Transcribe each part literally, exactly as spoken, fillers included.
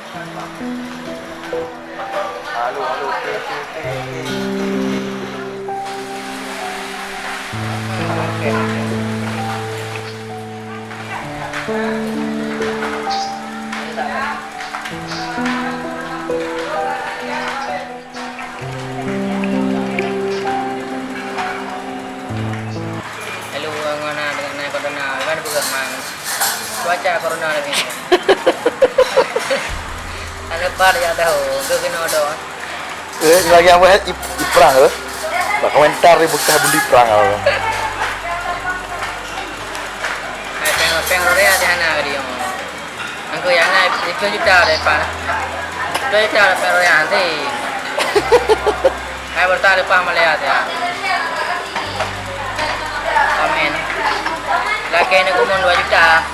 Halo, halo, té, té, té, té, té. Lalu ngon na dengan na corona, kan peugah mang. Cuaca corona lagi. Anu par ya tahu, ke kena do. Eh, lagi apa, eh? Ip-, iprang ke? Bak komentar di bekas beli prang apa? Hai, peng, peng roda di sana ke dia? Angku yang naik itu juta depan. Itu juta depan roda nanti. Hai, bertahan lepas melihat ya. Amin. Laki ni kumon dua juta.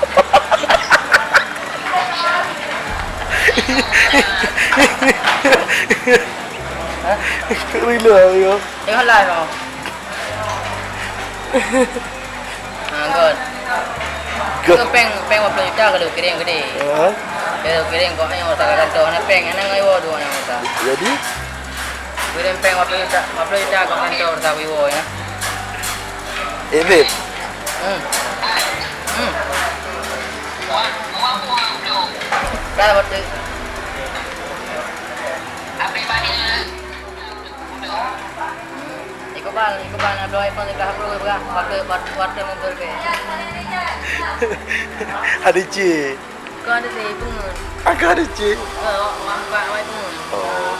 Rila, ya. Tengok live, oh. Ha, God. God. Itu peng, peng dua puluh juta kalau kirim gede. Ha? Kalau kirim kok hanya masa kantong, na peng, anak ayo dua anak masa. Jadi? Kirim peng dua puluh juta, dua puluh juta kok kantong rasa wiwo ya. Eh, babe. Hmm. Hmm. Dah betul. Iqbal, Iqbal, na bloe iPhone tiga puluh berah, waktu, waktu, waktu mundur ke. Ada cik. Kau ada sih, pungut. Aku ada cik. Kau, nampak, wai pungut. Oh.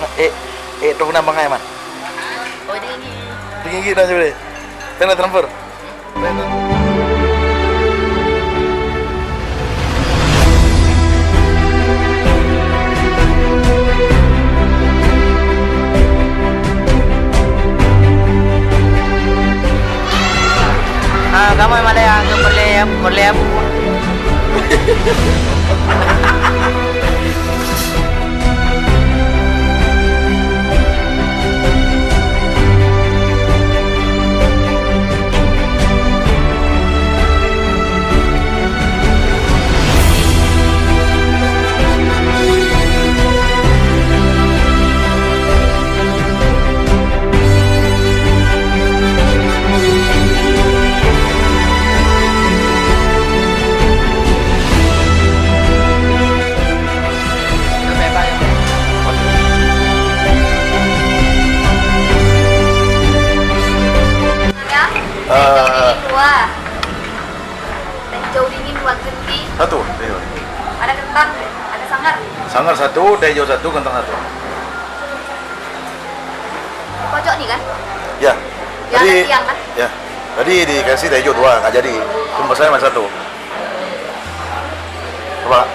Nah, eh, eh, tu nak bangai, Mat? Oh, tinggi. Tinggi dah, boleh. Kena transfer. Ah, kamu yang mana yang perlu, perlu apa? Ya? Eh. Dua. Teh hijau dingin dua green tea. Satu, teh hijau. Ada kentang, ada sangar. Sangar satu, teh hijau satu, kentang satu. Pojok ni kan? Ya. Yang tadi, ada tiang kan? Ya. Tadi dikasih teh hijau dua, nggak jadi. Cuma saya masih satu. Coba.